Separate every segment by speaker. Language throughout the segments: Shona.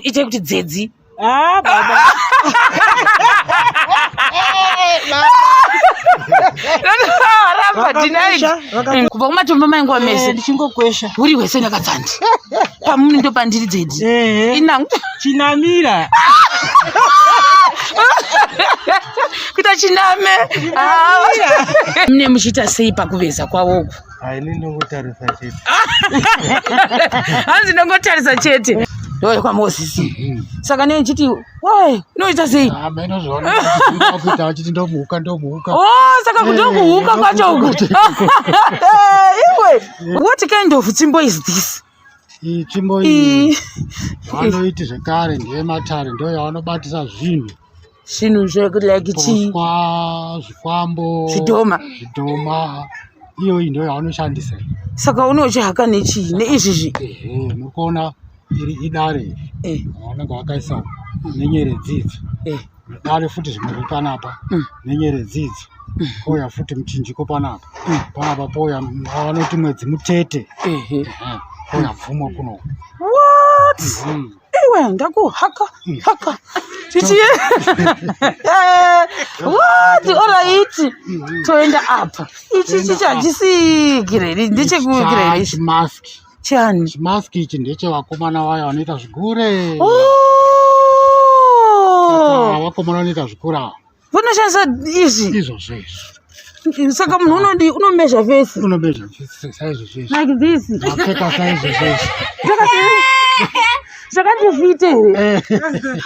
Speaker 1: Ite kuti dzedzi.
Speaker 2: Ah, baba.
Speaker 1: Ramba denied. Kubva kumatombo mainguva mese.
Speaker 2: Eh, ndichingokwesha.
Speaker 1: Uri hwese nyakatsandi. Pamuni ndo pandiri dzedzi.
Speaker 2: Eh.
Speaker 1: Inangu.
Speaker 2: Chinamira.
Speaker 1: Kuita chiname. Ah. Mune muchiita sei pakuveza kwavo uku?
Speaker 3: Ini ndongotarisa chete.
Speaker 1: Hanzi ndongotarisa chete. Ndoye kwaMoses. Saka nei ndichiti, "Wai, unoita sei?"
Speaker 3: Ah, meno zvaona kuita vachiti ndomuhuka ndomuhuka.
Speaker 1: Oh, saka kutokuhuka
Speaker 3: Eh,
Speaker 1: kwacho uku.
Speaker 3: ndokuhuka.
Speaker 1: Iwe, what kind of tsvimbo is this?
Speaker 3: Iyi tsvimbo iyi vanoiti zvekare ndeyematare ndo yavanobatisa zvinhu.
Speaker 1: Zvinhu zvekuti like chii?
Speaker 3: Poswa, zvikwambo,
Speaker 1: Zvidhoma.
Speaker 3: Zvidhoma. Iyoyi ndo yavanoshandisa.
Speaker 1: Saka unochihaka nechii? Neizvizvi?
Speaker 3: Ehe, muri kuona iri idare iri.
Speaker 1: Eh,
Speaker 3: Vanenge vakaisa nenyeredzi idzi.
Speaker 1: eh.
Speaker 3: Dare futi zvimwe riri panapa nenyeredzi idzi. Pouya futi muchinjiko panapa. Panapa pouya vanoti mwedzi mutete.
Speaker 1: Ehe.
Speaker 3: Ehe, Pouya bvumo kuno.
Speaker 1: What? Iwe ndakuhaka haka. Chichi. What? All right. Toenda apa. Ichi chichi hachisi gireri, ndechekugireri.
Speaker 3: Chimask.
Speaker 1: Chani.
Speaker 3: Chimask ichi ndechevakomana vaya vanoita zvigure.
Speaker 1: Oh!
Speaker 3: Vakomana vanoita zvikura ava.
Speaker 1: Vanoshandisa izvi.
Speaker 3: Izvozvo izvi.
Speaker 1: Saka munhu unodi unomezha face
Speaker 3: Unomezha saizvozvo izvi.
Speaker 1: like this.
Speaker 3: Mapfeka saizvozvo izvi.
Speaker 1: Zvakandifite here?
Speaker 3: Eh,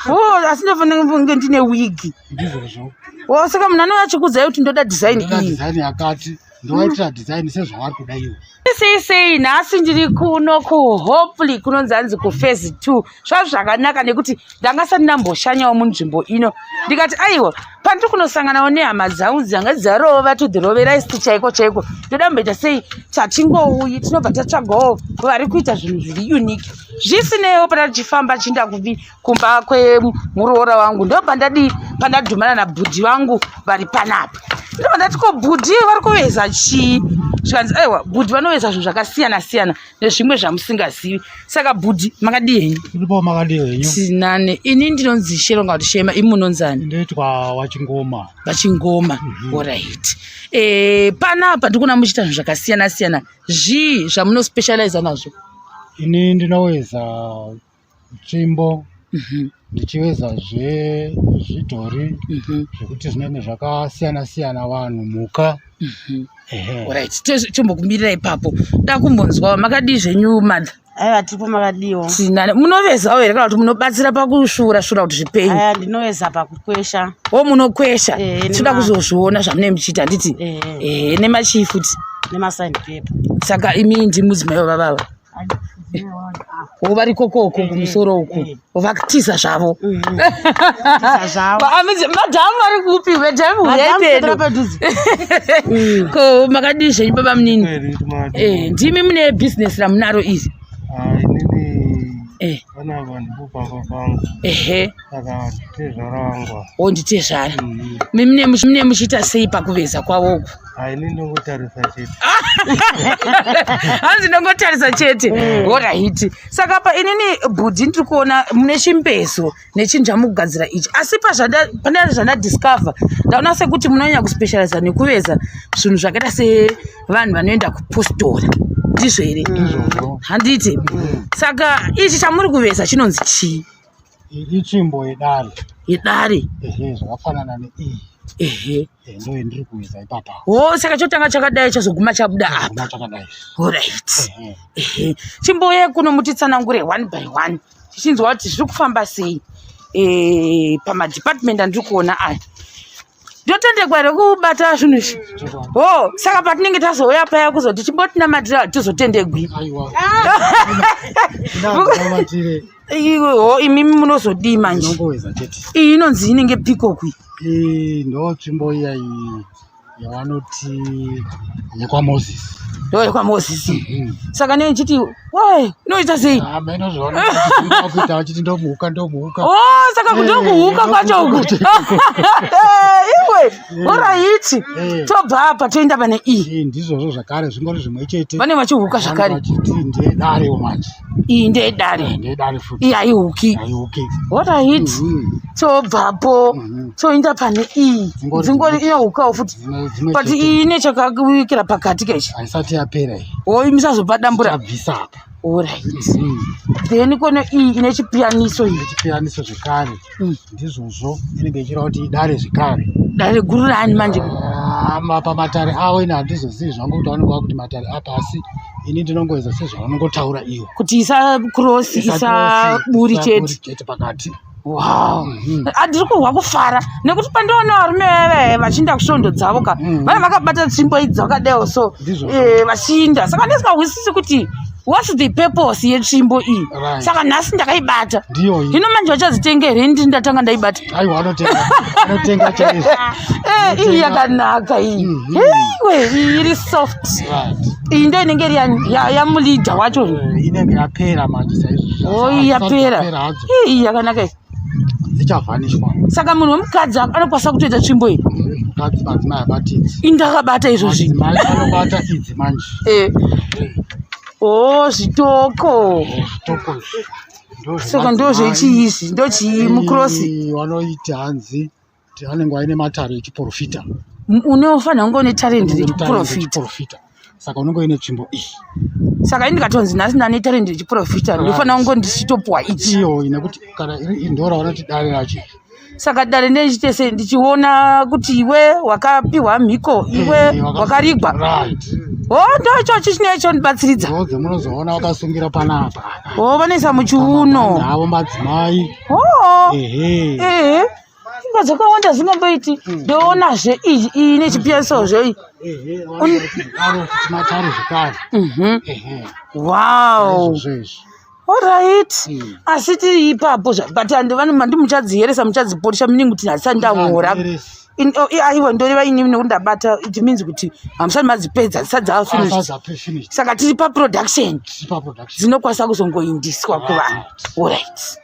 Speaker 1: Oh, asi ndofanira kunge ndine wig.
Speaker 3: Ndizvozvo.
Speaker 1: Oh, saka munhu anouya achikuudzai kuti ndoda design
Speaker 3: Ndoda
Speaker 1: iyi.
Speaker 3: design yakati ndovaitira design sezvavari kuda ivo.
Speaker 1: Sei sei nhasi ndiri kuno kuHopley kunonzi hanzi kuphase 2. Zvava zvakanaka nekuti ndanga sati ndamboshanyawo munzvimbo ino. Ndikati aiwa pandiri kunosanganawo nehama dzangu dzanga dzarova to the roveraist chaiko chaiko. Ndoda kumboita sei tatingouyi tinobva tatsvagawo vari kuita zvinhu zviri unique. Zvisineiwo pandachifamba chienda kupi kumba kwemuroora wangu ndo pandadii pandadhumana nabhudhi vangu vari panapa. Ndobva ndati ko bhudhi vari kuveza chii? Zvikanzi aiwa bhudhi vanoveza zvinhu zvakasiyana siyana nezvimwe zvamusingazivi. Saka bhudhi makadii henyu?
Speaker 3: Tiripo makadii henyu?
Speaker 1: Tinane. Ini ndinonzi Shero kana kuti Shema, imi munonzani?
Speaker 3: Ndoitwa Wachingoma.
Speaker 1: Vachingoma. Alright. Eh, panapa ndikuona muchiita zvinhu zvakasiyana siyana. Zvii zvamunospecializa nazvo?
Speaker 3: Ini ndinoweza tsvimbo ndichivezazve zvidhori zvekuti zvinenge zvakasiyana siyana vanhu mhuka. Ehe.
Speaker 1: Alright, tombokumirira ipapo. Da kumbonzwa makadii zvenyu mother?
Speaker 2: Aiwa tiripo makadiwo.
Speaker 1: Tinane. Munovezawo here kana kuti munobatsira pakusvuura svuura kuti zvipenye?
Speaker 2: Aya ndinoveza pakukwesha.
Speaker 1: O munokwesha.
Speaker 2: Eh,
Speaker 1: Tinoda kuzozviona zvamunenge muchiita handiti?
Speaker 2: Eh.
Speaker 1: Eh, nemachii futi.
Speaker 2: Nemasign paper.
Speaker 1: Saka imi ndimudzimai wavavava. O vari kokoko kumusoro uku. Vakutiza zvavo.
Speaker 2: Tiza zvavo.
Speaker 1: Madhamu vari kupi? Madhamu huyai
Speaker 2: Madhamu
Speaker 1: pedo.
Speaker 2: swedera padhuze.
Speaker 1: Ko makadii zvenyu baba munini? Eh, ndimi mune business ramunaro iri.
Speaker 3: Inini
Speaker 1: Eh,
Speaker 3: panapa ndipo pamba pangu
Speaker 1: ehe.
Speaker 3: saka tezvara wangu.
Speaker 1: O nditezvara. Mune mune muchiita sei pakuveza kwavo uku?
Speaker 3: Ini ndongotarisa chete.
Speaker 1: Hanzi ndongotarisa chete. Alright. Saka pa inini bhudhi ndiri kuona mune chimbezo nechinhu chamukugadzira ichi. Asi pane zvandadiscover ndaona sekuti munonyanya kuspecializa nekuveza zvinhu zvakaita sevanhu vanoenda kupostora. Ndizvo here?
Speaker 3: Ndizvozvo.
Speaker 1: Handiti? Saka ichi chamuri kuveza chinonzi chii?
Speaker 3: Iyi itsvimbo yedare.
Speaker 1: Yedare.
Speaker 3: Ehe, zvakafanana neiyi.
Speaker 1: Ehe.
Speaker 3: Ndo yandiri kuveza ipapa.
Speaker 1: Oh, saka chotanga chakadai chazoguma chabuda apa.
Speaker 3: Guma chakadai.
Speaker 1: Alright.
Speaker 3: Ehe.
Speaker 1: Ehe. Chimbouya kuno mutitsanangure one by one tichinzwa kuti zviri kufamba sei eh, pamadepartment andiri kuona aya. Ndotendekwa here kubata zvinhu izvi? Oh, saka patinenge tazouya paya kuzoti chimbotinamatira tizotendegwi.
Speaker 3: Aiwa. Ndakubatire
Speaker 1: Iwe ho imimi munozodii manje?
Speaker 3: ndinongoweza chete.
Speaker 1: Iyi inonzi inenge peacock iyi.
Speaker 3: Iyi ndo tsvimbo iya iyi yavanoti yekwaMoses.
Speaker 1: Ndo yekwaMoses. Saka nei ndichiti, wai, unoita sei?
Speaker 3: Ah, meno zvaona kuita vachiti ndomuhuka ndomuhuka.
Speaker 1: Oh, saka
Speaker 3: Eh,
Speaker 1: ndokuhuka kwacho uku. Iwe. Iwe, alright. Tobva apa toenda pane iyi.
Speaker 3: Iyi ndizvozvo zvakare zvingori zvimwe chete.
Speaker 1: Vane vachihuka zvakare.
Speaker 3: Vachiti ndeyedarewo manje.
Speaker 1: Iyi ndeyedare.
Speaker 3: Ndeyedare futi.
Speaker 1: Iyi haihuki.
Speaker 3: Haihuki.
Speaker 1: Alright. Tobvapo toenda pane iyi.
Speaker 3: Dzingori
Speaker 1: Dzingori inohukawo futi.
Speaker 3: Dzimwe
Speaker 1: But
Speaker 3: chete.
Speaker 1: iyi ine chakawikira pakati kechi.
Speaker 3: Haisati yapera iyi.
Speaker 1: Hoi musazopadambura.
Speaker 3: Tabvisa apa.
Speaker 1: Alright. Then kone iyi ine chipiyaniso iyi.
Speaker 3: Chipiyaniso zvekare. Ndizvozvo inenge ichireva kuti idare zvekare.
Speaker 1: Dare guru rani manje?
Speaker 3: Ah, pamatare avo ini handizozivi zvangu kuti vanenge vakuti matare apa asi ini ndinongoedza sezvavanongotaura ivo.
Speaker 1: Kuti isa cross isa buri chete.
Speaker 3: Chete pakati.
Speaker 1: Wow. Handiri kurwa kufara nekuti pandiona varume vaya vachiinda kusvondo dzavo ka vana vakabata tsvimbo idzi dzakadaiwo so
Speaker 3: Ndizvozvo.
Speaker 1: vachiinda saka ndisingahwisisi kuti what's the purpose yetsvimbo iyi. Saka nhasi ndakaibata.
Speaker 3: Ndiyo iyi.
Speaker 1: Hino manje vachazitenga here ndini ndatanga ndaibata?
Speaker 3: Aiwa anotenga. Anotenga chaizvo.
Speaker 1: Iyi yakanaka iyi. Iwe iyi iri soft. Iyi ndo inenge iri yamulidha wacho.
Speaker 3: Inenge yapera manje saizvozvo.
Speaker 1: Oh, iyi yapera.
Speaker 3: Yapera hadzo.
Speaker 1: Iyi yakanaka iyi.
Speaker 3: Dzichavhanishwa.
Speaker 1: Saka munhu wemukadzi anokwanisa kutoita tsvimbo iyi?
Speaker 3: Mukadzi madzimai abati idzi.
Speaker 1: Ini ndakabata izvozvi.
Speaker 3: Madzimai anobata idzi manje.
Speaker 1: Oh, zvitoko.
Speaker 3: Zvitoko izvi.
Speaker 1: Saka ndo zvechii izvi? Ndo chii mukrosi?
Speaker 3: Vanoita hanzi kuti anenge aine matare echiprofita.
Speaker 1: Unofanira kunge une talent rechiprofita.
Speaker 3: Rechiprofita. Saka unenge uine tsvimbo iyi.
Speaker 1: Saka ini ndikatonzi nhasi ndane talent rechiprofita, ndinofanira kunge ndichitopuwa ichi.
Speaker 3: Iyo nekuti kana iri ndora vanoti dare racho.
Speaker 1: Saka dare ndichiite sei ndichiona kuti iwe wakapiwa mhiko, iwe wakarigwa. Oh, ndo ichochi chinenge chondibatsiridza.
Speaker 3: Ndo dzemunozoona vakasungira panapa.
Speaker 1: Oh, vanoisa muchiuno.
Speaker 3: Avo madzimai.
Speaker 1: Oh.
Speaker 3: Ehe.
Speaker 1: Ehe. Imba dzakawanda dzingamboiti. Ndoonazve iyi, iyi nechipiyaniso iyi.
Speaker 3: Ehe, vanoti matare zvekare. Ehe.
Speaker 1: Wow.
Speaker 3: Izvozvo izvi.
Speaker 1: Alright. Asi tiri ipapo but handi vanhu mandi muchadziyeresa muchadzipolisha meaning kuti handisati ndahora. Aiwa ndoreva ini nekuti ndabata it means kuti hamusati madzipedza dzisati dzafinished. Saka tiri paproduction.
Speaker 3: Tiri paproduction.
Speaker 1: Dzinokwanisa kuzongoindiswa kuvanhu. Alright.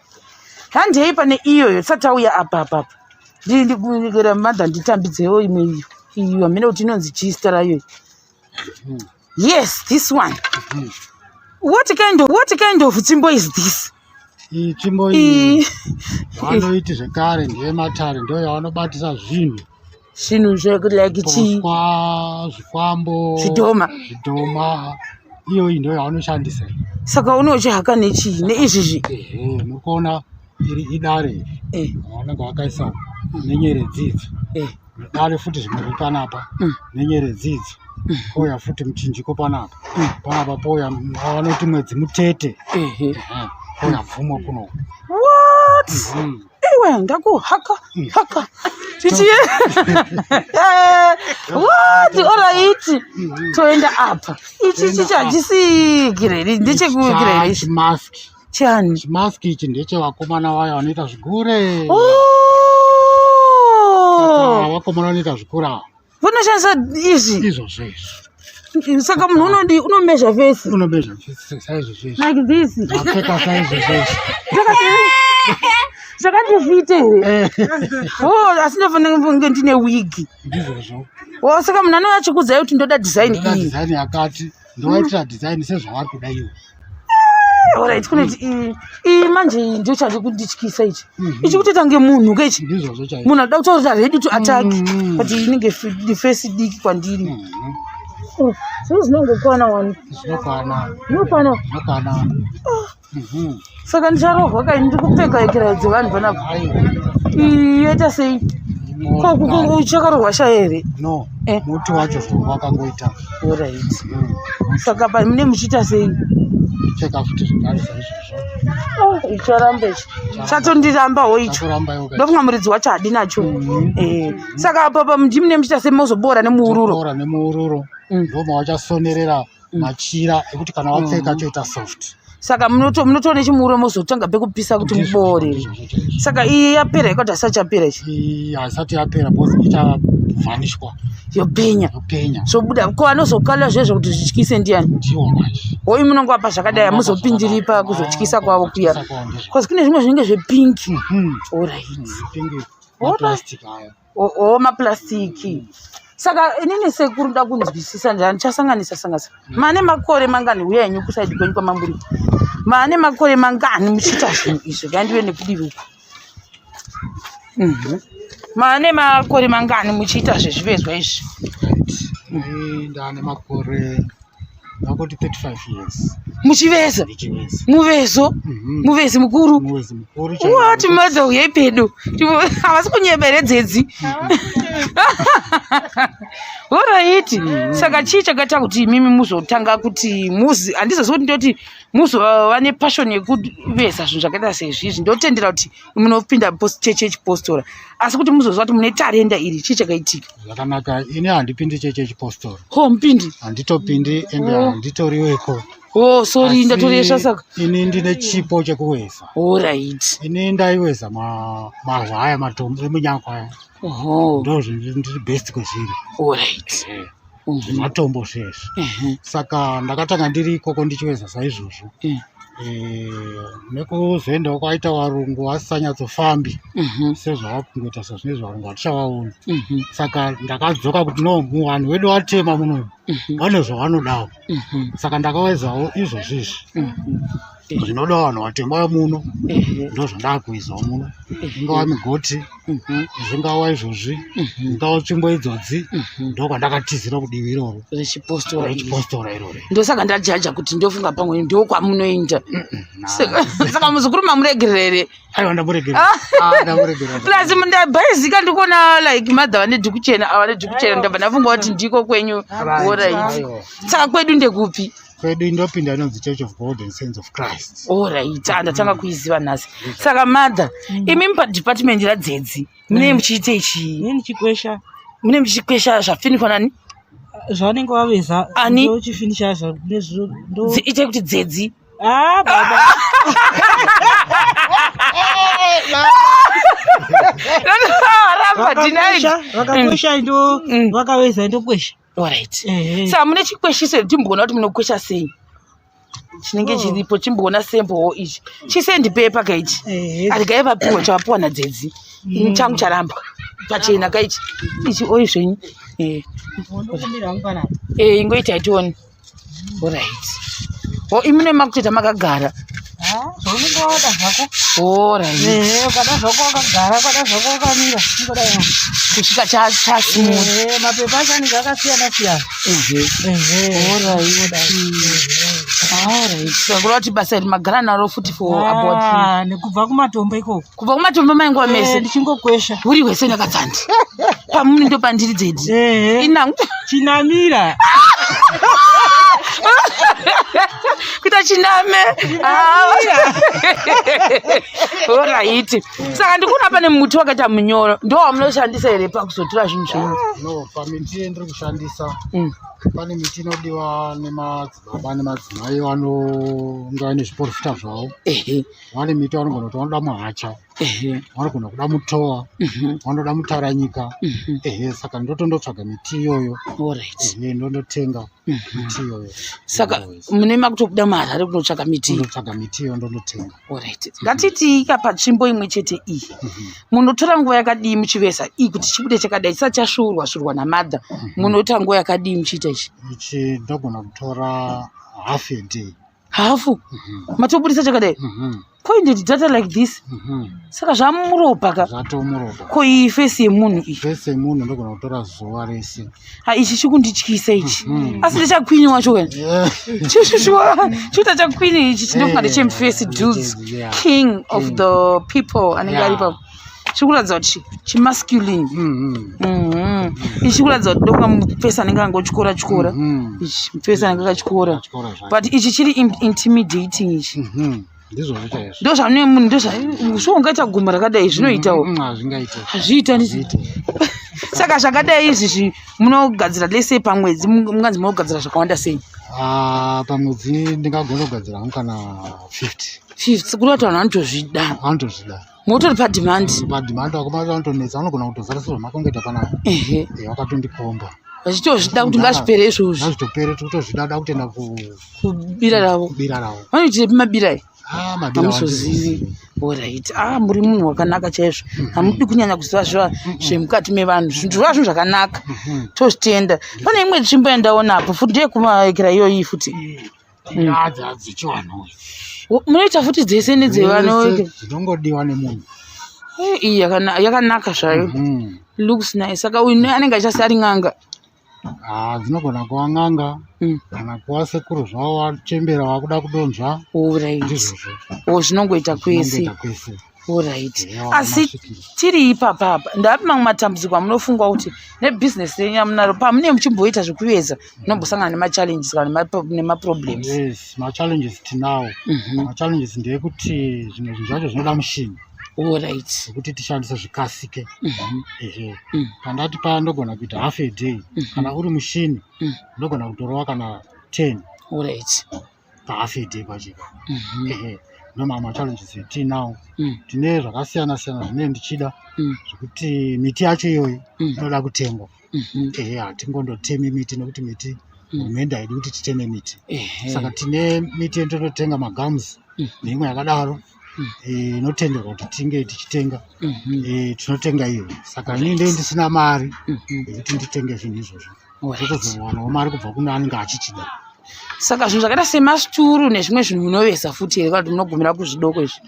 Speaker 1: Handei pane iyoyo tisati tauya apa apa apa. Ndikura mother nditambidzewo imwe iyo. Iyo hamene kuti inonzi chii zita rayo. Yes, this one. What kind of tsvimbo is this?
Speaker 3: Iyi tsvimbo iyi vanoiti zvekare ndeyematare, ndo yavanobatisa zvinhu.
Speaker 1: Zvinhu like chii?
Speaker 3: Poswa, zvikwambo,
Speaker 1: Zvidhoma.
Speaker 3: Zvidhoma. Iyo iyi ndo yavanoshandisa.
Speaker 1: Saka unochihaka nechii? Neizvizvi?
Speaker 3: Ehe, muri kuona iri idare iri. Vanenge vakaisa nenyeredzi idzi. Dare futi zvimwe riri panapa nenyeredzi idzi. Pouya futi muchinjiko panapa. Panapa pouya vanoti mwedzi mutete. Pouya bvumo kuno.
Speaker 1: What? Iwe ndakuhaka haka. Chichi. What? Alright. Toenda apa. Ichi chichi hachisi gireri, ndechekugireri.
Speaker 3: Chimask.
Speaker 1: Chani.
Speaker 3: Chimask ichi ndechevakomana vaya vanoita zvigure.
Speaker 1: Oh!
Speaker 3: Vakomana vanoita zvikura ava.
Speaker 1: Vanoshandisa izvi.
Speaker 3: Izvozvo izvi.
Speaker 1: Saka munhu unodi unomezha face.
Speaker 3: Unomezha face saizvozvo izvi.
Speaker 1: Like this.
Speaker 3: Mapfeka saizvozvo izvi.
Speaker 1: Zvakandifite here? Oh, asi ndofanira kunge ndine wig.
Speaker 3: Ndizvozvo.
Speaker 1: Oh, saka munhu anouya achikuudzai kuti ndoda design
Speaker 3: Ndoda
Speaker 1: iyi.
Speaker 3: design yakati, ndovaitira design sezvavari kuda ivo.
Speaker 1: Alright, kune iyi manje iyi ndiyo chari kundityisa ichi. Ichi kutoita kunge munhu ke ichi.
Speaker 3: Ndizvozvo chaizvo.
Speaker 1: Munhu anoda kutoita ready to attack. But inenge face diki kwandiri. Oh, zvino zvinongokwana wani.
Speaker 3: Zvinokwana.
Speaker 1: Zvinokwana.
Speaker 3: Zvinokwana.
Speaker 1: Saka ndicharohwa kai ndiri kupfeka ekera dzevanhu panapa. Iyi yoita sei? Ko uchakarohwa shaya here?
Speaker 3: No, muti wacho wakangoita.
Speaker 1: Alright. Saka pa mune muchiita sei?
Speaker 3: Pfeka futi zvakare saizvozvo.
Speaker 1: Oh, icharamba ichi. Chatondirambawo icho.
Speaker 3: Chatoramba iwo kai.
Speaker 1: Ndofunga muridzi wacho haadi nacho. Saka apa pa ndimune muchiita sei mozoboora nemuururo?
Speaker 3: Boora nemuururo. Ndomavachasonerera machira ekuti kana wapfeka choita soft.
Speaker 1: Saka munotoona nechimuuro mozotanga pekupisa kuti muboore. Saka iyi yapera ikati hasachapera ichi.
Speaker 3: Iyi haisati yapera because ichavhanishwa.
Speaker 1: Yopenya.
Speaker 3: Yopenya.
Speaker 1: Zvobuda ko anozokala zvezvo kuti zvityise ndiani?
Speaker 3: Ndiwo manje.
Speaker 1: Hoi munonge wapa zvakadai hamuzopindiri pa kuzotyisa kwavo kuya. Because kune zvimwe zvinenge zvepinki. Alright.
Speaker 3: Pinki maplastic aya.
Speaker 1: O maplastiki. Saka inini sekuru nda kunzwisisa ndichasanganisa sanganisa. Mane makore mangani huya henyu kusaidi kwenyu kwamamburi. Mane makore mangani muchiita zvinhu izvi ngandive nekudivi uku. Mane makore mangani muchiita zvezvivezwa izvi?
Speaker 3: Right. Ndane makore ndakoti 35 years.
Speaker 1: Muchiveza?
Speaker 3: Ndichiveza.
Speaker 1: Muvezo? Muvezi mukuru?
Speaker 3: Muvezi mukuru.
Speaker 1: What mother uyai pedo. Havasi kunyeba here dzedzi? Alright. Saka chii chakaita kuti imimi muzotanga kuti muzi handizozivi kuti ndoti muzova nepassion yekuveza zvinhu zvakaita sezvizvi. Ndotendera kuti munopinda chechi yechipostora. Asi kuti muzoziva kuti mune tarenda iri chii chakaitika?
Speaker 3: Zvakanaka, ini handipindi chechi yechipostora.
Speaker 1: Ho mupindi?
Speaker 3: Handitopindi ende handitoriweko.
Speaker 1: Oh, sorry, ndatoresva saka.
Speaker 3: Ini ndine chipo chekuweza.
Speaker 1: Alright.
Speaker 3: Ini ndaiweza mavhu aya matombo emunyako aya.
Speaker 1: Oho.
Speaker 3: Ndo ndiri best kwezviri.
Speaker 1: Alright.
Speaker 3: Zvematombo zvezvi. Saka ndakatanga ndiri ikoko ndichiweza saizvozvo. Nekuzoendawo kwaita varungu vasisanyatsofambi sezvavakungoita sezvinezvi varungu hatichavaoni. Saka ndakadzoka kuti no, muvanhu vedu vatema munomu vane zvavanodawo. Saka ndakawezawo izvozvi izvi zvinoda vanhu vatema muno, ndozvandakuizawo muno. Ingava migoti, zvingava izvozvi, ingava tsvimbo idzodzi, ndokwandakatizira kudivi iroro
Speaker 1: rechipostora
Speaker 3: rechipostora iroro.
Speaker 1: Ndosaka ndajaja kuti ndofunga pamwe ndokwamunoenda. Saka muzukuru mamuregerera here?
Speaker 3: Aiwa, ndamuregerera. Ndamuregerera.
Speaker 1: Plus ndabhaizika ndikuona like mother vane dhuku chena, ava nedhuku chena, ndabva ndafunga kuti ndiko kwenyu. Alright.
Speaker 3: Aiwa.
Speaker 1: Saka kwedu ndekupi?
Speaker 3: Kwedu ndopinda inonzi Church of God and Saints of Christ.
Speaker 1: Alright, ndatanga kuiziva nhasi. Saka mother, imi padepartment radzedzi mune muchiite chii?
Speaker 2: Ini ndichikwesha.
Speaker 1: Mune muchikwesha zvafinikwa nani?
Speaker 2: Zvavanenge vaveza.
Speaker 1: Ani?
Speaker 2: Ndochifinisha nezvo ndo.
Speaker 1: Ite kuti dzedzi.
Speaker 2: Ah, baba.
Speaker 1: Ramba denied.
Speaker 2: Vakakwesha ndo vakaveza ndokwesha.
Speaker 1: Alright. Saka mune chikweshiso here timboona kuti munokwesha sei? Chinenge chiripo chimboona sembowo ichi. Chisendi pepa kaichi. Arigai vapiwa chavapiwa nadzedzi. Ini changu charambwa. Pachena kaichi. Ichi oyi zvenyu.
Speaker 2: Ndokumira hangu panapa.
Speaker 1: Ingoitai tione. Alright. Oh, imune makutoita makagara.
Speaker 2: Zvaunenge wada zvako.
Speaker 1: Alright.
Speaker 2: Ukada zvako wakagara, ukada zvako wakamira. Ingodai.
Speaker 1: Kusvika chasimuka.
Speaker 2: Mapepa acho anenge akasiyana siyana.
Speaker 1: Alright. Alright. Saka kureva kuti basa iri magara naro futi for about
Speaker 2: Nekubva kumatombo ikoko.
Speaker 1: Kubva kumatombo mainguva mese.
Speaker 2: Ndichingokwesha.
Speaker 1: Uri hwese nakatsandi. Pamuni ndo pandiri dzedzi. Inangu.
Speaker 2: Chinamira.
Speaker 1: Kuita chiname. Alright. Saka ndikuona pane muti wakaita munyoro. Ndo wamunoshandisa here pakuzotora zvinhu zvenyu?
Speaker 3: No, pamiti yendiri kushandisa pane miti inodiwa nemadzibaba nemadzimai vanonge vaine zviporofita zvavo. Vane miti vanogona kuti vanoda muhacha, vanogona kuda mutowa, vanoda mutaranyika. Saka ndotondotsvaga miti iyoyo.
Speaker 1: Alright.
Speaker 3: Ndondotenga miti iyoyo.
Speaker 1: Saka mune makutobuda muHarare kunotsvaga miti?
Speaker 3: Kundotsvaga miti iyoyo ndondotenga.
Speaker 1: Alright. Ngatiti patsvimbo imwe chete iyi. Munotora nguva yakadii muchiveza iyi kuti chibude chakadai chisati chasvuurwa svurwa namadha? Munoita nguva yakadii muchiita ichi?
Speaker 3: Ichi ndogona kutora half a day.
Speaker 1: Hafu? Matobudisa chakadai? Pointed data like this? Saka zvamuropa ka?
Speaker 3: Zvatomuropa.
Speaker 1: Ko iyi face yemunhu iyi?
Speaker 3: Face yemunhu ndogona kutora zuva rese.
Speaker 1: Ha, ichi chikundityisa ichi. Asi ndechakwini wacho wena. Chishushwa, chiita chakwini ichi chinofunga ndechemufesi dudes. King of the people anenge ari ipapo. Chikuratidza kuti chimasculine. Ichi chikuratidza kuti ndofunga mufesi anenge angotyora tyora. Ichi mufesi anenge akatyora. But ichi chiri intimidating ichi.
Speaker 3: Ndizvozvo chaizvo.
Speaker 1: Ndozvane munhu ndozva ungaita gumbo rakadai zvinoitawo.
Speaker 3: Hazvingaite.
Speaker 1: Hazviita ndizvo. Saka zvakadai izvi munogadzira lese pamwedzi munganzi munogadzira zvakawanda sei?
Speaker 3: Pamwedzi ndingagona kugadzira hangu kana 50.
Speaker 1: 50 kureva kuti vanhu vanotozvida.
Speaker 3: Vanotozvida.
Speaker 1: Motori pademand.
Speaker 3: Pademand vakomana vanotonetsa vanogona kutozara sezvamakangoita panapa. Vakatondikomba.
Speaker 1: Vachitozvida kuti ngazvipere izvozvi.
Speaker 3: Ngazvitopere tikutozvida da kutoenda
Speaker 1: kubira ravo.
Speaker 3: Kubira ravo.
Speaker 1: Vanoitirepi mabira aya?
Speaker 3: Ah, mabira
Speaker 1: Hamuzozivi. Alright. Ah, muri munhu wakanaka chaizvo. Hamudi kunyanya kuziva zviva zvemukati mevanhu. Zvinhu zviva zvinhu zvakanaka. Tozvitenda. Pane imwe tsvimbo yandaonapo futi ndeyekumaekera iyoyi futi.
Speaker 3: Nyadza dzechivanhu.
Speaker 1: Munoita futi dzese nedzevanhu.
Speaker 3: Zvinongodiwa nemunhu.
Speaker 1: Eh, iyi yakanaka zvayo. Looks nice. Saka uyu anenge achasi ari n'anga.
Speaker 3: Ah, dzinogona kuva n'anga kana kuva sekuru zvavo wachembera wakuda kudonzva.
Speaker 1: Alright.
Speaker 3: Ndizvozvo.
Speaker 1: O zvinongoita kwese.
Speaker 3: Zvinongoita kwese.
Speaker 1: Alright.
Speaker 3: Eya,
Speaker 1: Asi
Speaker 3: masvikiro.
Speaker 1: tiri ipapa apa ndapi mamwe matambudziko amunofunga kuti nebhizinesi renyu amunaro pamune muchimboita zvekuveza munombosangana nemachallenges kana nemaproblems?
Speaker 3: Yes, machallenges tinawo. Machallenges ndeyekuti zvimwe zvinhu zvacho zvinoda mushini
Speaker 1: Alright.
Speaker 3: wekuti tishandise zvikasike. Ehe. Pandati paya ndogona kuita half a day. Kana uri mushini ndogona kutorova kana 10
Speaker 1: Alright.
Speaker 3: pahalf a day pacho. Ehe. Ndomamwe machallenges etinawo. Tine zvakasiyana siyana zvinenge ndichida zvekuti miti yacho iyoyi inoda kutengwa. Ehe, hatingondotemi miti nekuti miti hurumende haidi kuti titeme miti. Saka tine miti yetinotenga, magums neimwe yakadaro inotenderwa kuti tinge tichitenga. Tinotenga iyo. Saka inini ndee ndisina mari yekuti nditenge zvinhu izvozvo. Ndotozowanawo mari kubva kune anenge achichida.
Speaker 1: Saka zvinhu zvakaita semasituru nezvimwe zvinhu munoveza futi here, kana kuti munogumira kuzvidoko izvi?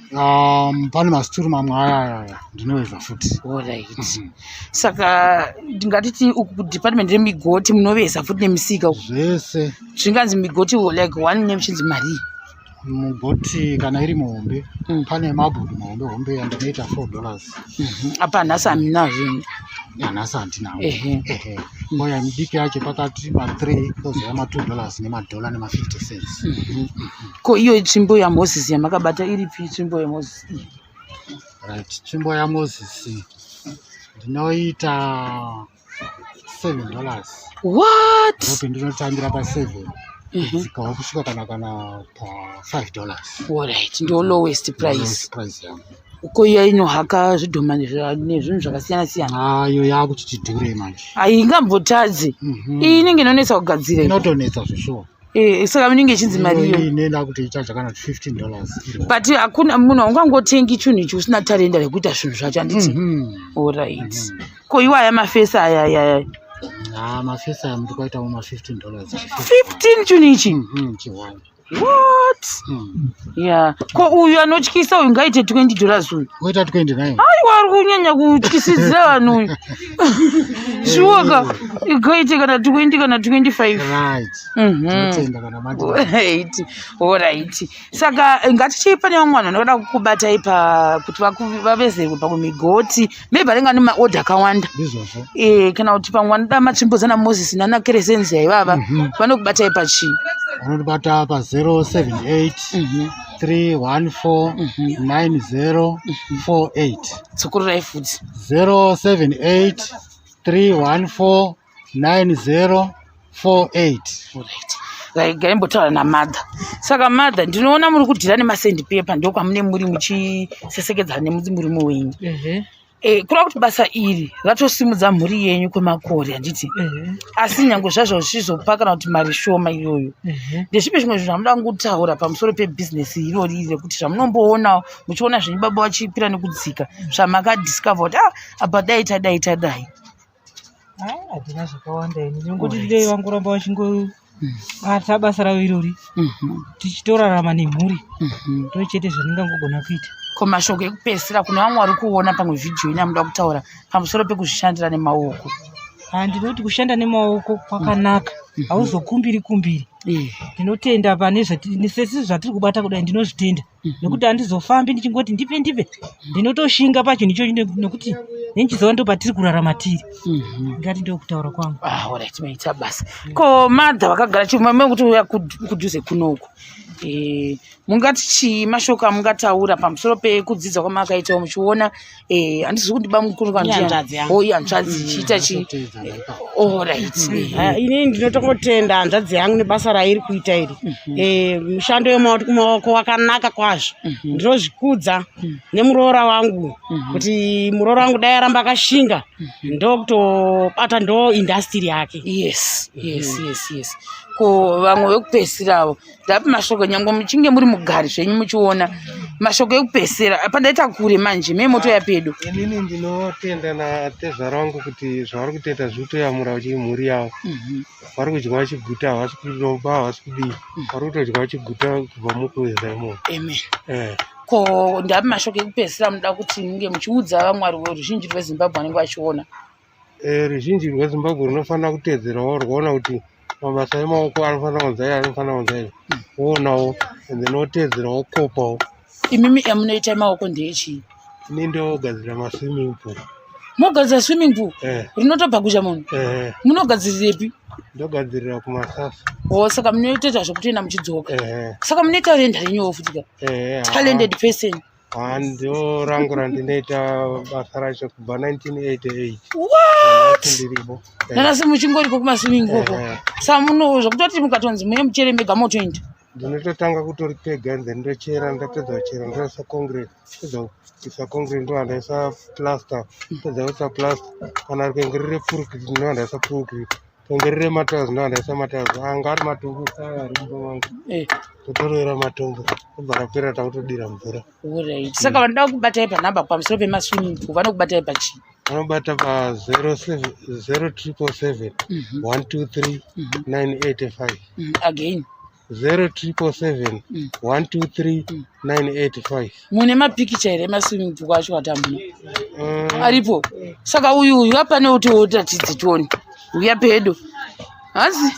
Speaker 3: Pane masituru mamwe aya aya ndinoveza futi.
Speaker 1: Alright. Saka ndingatiti uku kudepartment remigoti munoveza futi nemisika uku?
Speaker 3: Zvese.
Speaker 1: Zvinganzi migoti like one name chinzi marii?
Speaker 3: Mugoti kana iri muhombe, pane mabhudu mahombe hombe yandinoita $4.
Speaker 1: Apa nhasi hamuna zvinhu?
Speaker 3: Yanhasi handinawo. Ehe. Oya midiki yacho pakati ma3, kozouya ma$2 nemadhola nema50 cents.
Speaker 1: Ko iyo tsvimbo yaMoses yamakabata iripi, tsvimbo yaMoses iyi?
Speaker 3: Right, tsvimbo yaMoses ndinoita $7.
Speaker 1: What?
Speaker 3: Ndope ndinotangira pa7 kudzikawo kusvika kana pa$5.
Speaker 1: Alright, ndo lowest price?
Speaker 3: Lowest price yangu.
Speaker 1: Ko iya inohaka zvidhoma nezvinhu zvakasiyana siyana?
Speaker 3: Ayo yakuchiti dhure manje.
Speaker 1: Haingambotadzi. Iyi inenge inonetsa kugadzira iyi.
Speaker 3: Inotonetsa zveshuwa.
Speaker 1: Saka inenge ichinzi mariyo?
Speaker 3: Inoenda kuti ichaja kana kuti $15 iri.
Speaker 1: But hakuna munhu haungangotengi chinhu ichi usina tarenda rekuita zvinhu zvacho, handiti?
Speaker 3: Mhm.
Speaker 1: Alright. Ko iwo aya mafesi aya aya aya?
Speaker 3: Ah, mafesi aya muri kuaitawo ma$15.
Speaker 1: 15 chinhu ichi?
Speaker 3: Chiwani.
Speaker 1: What? Ya, ko uyu anotyisa uyu ngaite $20 uyu.
Speaker 3: Oita 29.
Speaker 1: Aiwa, ari kunyanya kutyisidzira vanhu uyu. Shuwaka, igaite kana 20 kana 25.
Speaker 3: Right. Tinotenda kana mati.
Speaker 1: Alright, alright. Saka ngatichii pane vamwe vanhu vanoda kukubatai pa kuti vavezerwe pamwe migoti, maybe vanenge vane maodha akawanda.
Speaker 3: Ndizvozvo.
Speaker 1: Kana kuti pamwe vanoda matsvimbo dzana Moses nana Keresenzi ivava, vanokubatai pachii?
Speaker 3: Unotibata pa 078 314 9048.
Speaker 1: Dzokorerai futi.
Speaker 3: 078 314 9048.
Speaker 1: Alright. Regai mbotaura namadha. Saka madha, ndinoona muri kudhira nemasandpaper, ndokwamune muri muchisesekedzana nemurume wenyu.
Speaker 2: Ehe.
Speaker 1: Kureva kuti basa iri ratosimudza mhuri yenyu kwemakore, handiti?
Speaker 2: Ehe.
Speaker 1: Asi nyange zvazvo zvichizopa kana kuti mari shoma iyoyo, ndezvipi zvimwe zvinhu zvamuda kutaura pamusoro pebhizinesi irori iri, rekuti zvamunomboonawo muchiona zvenyu baba vachikwira nekudzika, zvamakadiscover kuti ah, apa dai tadai tadai?
Speaker 2: Ah, handina zvakawanda ini, ndinongoti dai vangoramba vachingobata basa ravo irori, tichitorarama nemhuri. Ndo chete zvandingangogona kuita.
Speaker 1: Ko mashoko ekupedzisira kune vamwe vari kuona pamwe vhidhiyo ino amuda kutaura pamusoro pekuzvishandira nemaoko?
Speaker 2: Ah, ndinoti kushanda nemaoko kwakanaka, hauzokumbiri kumbiri. Ndinotenda pane sesi zvatiri kubata kudai, ndinozvitenda nekuti handizofambi ndichingoti ndipe ndipe. Ndinotoshinga pachinhu ichochi nekuti nenchiziva ndo patiri kurarama tiri. Ngati ndokutaura kwangu.
Speaker 1: Ah, alright, maita basa. Ko madha vakagara chimwe kuti uya kudhuze kunoku, mungati chii, mashoko amungataura pamusoro pekudzidza kwamakaitawo muchiona, handizivi kuti bamukuru?
Speaker 4: Ihanzvadzi yangu.
Speaker 1: O, ihanzvadzi chiita chi? Alright.
Speaker 4: Ah, inini ndinotongotenda hanzvadzi yangu nebasa rairi kuita iri. Mushando wemaoko wakanaka kwazvo. Ndinozvikudza nemuroora wangu kuti muroora wangu dai aramba akashinga, ndokutobata ndo industry yake.
Speaker 1: Yes. Ko vamwe vekupedzisirawo, ndapi mashoko? Nyangwe muchinge muri mugari zvenyu muchiona mashoko ekupesera pandaita kure manje me moto yapedo.
Speaker 5: Inini ndinotenda natezvara vangu kuti zvavari kutoita zviri kutoyamura mhuri yavo. Vari kudya vachiguta, havasi kuroba, havasi kudii, vari kutodya vachiguta kubva mukuweza imomo.
Speaker 1: Amen.
Speaker 5: Eh.
Speaker 1: Ko ndapi mashoko ekupedzisira munoda kuti munge muchiudza vamwari ruzhinji rweZimbabwe vanenge vachiona?
Speaker 5: Ruzhinji rweZimbabwe runofanira kuteedzerawo rwoona kuti mabasa emaoko anofanira kunzi aya, anofanira kunzi aya, woonawo and then woteedzerawo kopawo.
Speaker 1: Imimi yamunoita emaoko ndeyechii?
Speaker 5: Ini ndogadzira maswimming pool.
Speaker 1: Mogadzira swimming pool?
Speaker 5: Eh.
Speaker 1: Rinotobva kuzha munhu?
Speaker 5: Eh.
Speaker 1: Munogadzirirepi?
Speaker 5: Ndogadzirira kumasasa.
Speaker 1: Oh, saka munotoita zvekutoenda muchidzoka.
Speaker 5: Eh.
Speaker 1: Saka mune talenda renyu futi ka?
Speaker 5: Eh.
Speaker 1: Talented person.
Speaker 5: Ndo rangu randinoita basa racho kubva 1988.
Speaker 1: What?
Speaker 5: Ndiripo.
Speaker 1: Nanasi muchingoriko kumaswimming pool. Saka muno zvekutoti mukatonzi muye muchere mega motoenda.
Speaker 5: Ndinototanga kutoripega and then ndochera, ndapedza kuchera ndoisa concrete, pedza kuisa concrete ndobva ndaisa plaster, pedza kuisa plaster kana rikenge riri purukiti ndobva ndaisa purukiti, rikenge riri matiles ndobva ndaisa matiles, anga ari matombo saya ari mumba mangu, totorovera matombo tobva rapera takutodira mvura.
Speaker 1: Alright. Saka vanoda kubatai panhamba pamusoro pemaswimming pool vanokubatai pachii?
Speaker 5: Vanobata pa 0777 123 985.
Speaker 1: Again.
Speaker 5: 0777 123 985.
Speaker 1: Mune mapikicha here emaswimming pool acho ati hamuna? Aripo. Saka uyu uyu apane kuti utatidze tione. Uya pedo. Hanzi.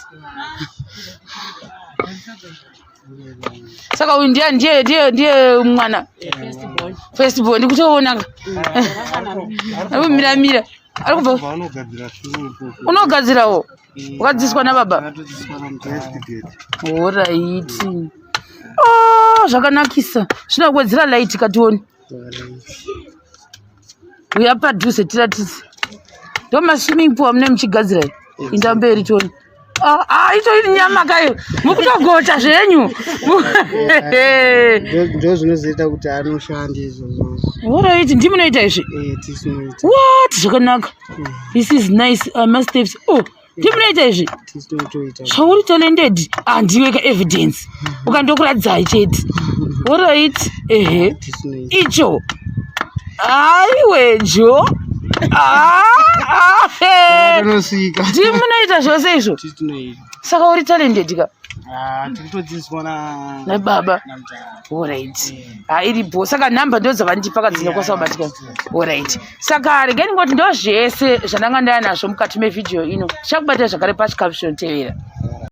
Speaker 1: Saka uyu ndiye ndiye ndiye ndiye mwana. First born ndikutoona. Ari kumira mira. Ari kubva.
Speaker 5: Vanogadzira swimming pool.
Speaker 1: Unogadzirawo? Wakadzidziswa nababa? Alright. Oh, zvakanakisa. Zvinokuwedzera light katione. Uya padhuze tiratidze. Ndo maswimming pool amune muchigadzira. Inda mberi tione. Ah, ah, ito iri nyama kayo. Mukutogocha zvenyu.
Speaker 6: Ndo zvinozoita kuti anoshanda izvozvo.
Speaker 1: Alright, ndimi munoita izvi?
Speaker 6: Eh, tisinoita.
Speaker 1: What? Zvakanaka. This is nice. My steps. Oh, ndimi munoita izvi?
Speaker 6: Tisinotoita.
Speaker 1: Zvauri talented. Ah, ndiwe ka evidence. Ukandokuradzai chete. Alright. Ehe.
Speaker 6: Tisinoita.
Speaker 1: Icho. Aiwe jo. Ah, ah, eh.
Speaker 6: Tinosvika.
Speaker 1: Ndimi munoita zvose izvo?
Speaker 6: Tisinoita.
Speaker 1: Saka uri talented ka?
Speaker 6: Ah, tirikutodzidziswa na
Speaker 1: Nababa.
Speaker 6: namudhara.
Speaker 1: Alright. Ha iripo. Saka nhamba ndo dzavandipa kadzinokwanisa kubatika. Alright. Saka regai ndingoti ndo zvese zvandanga ndaya nazvo mukati mevhidhiyo ino. Tichakubata zvakare pachikafu chinotevera.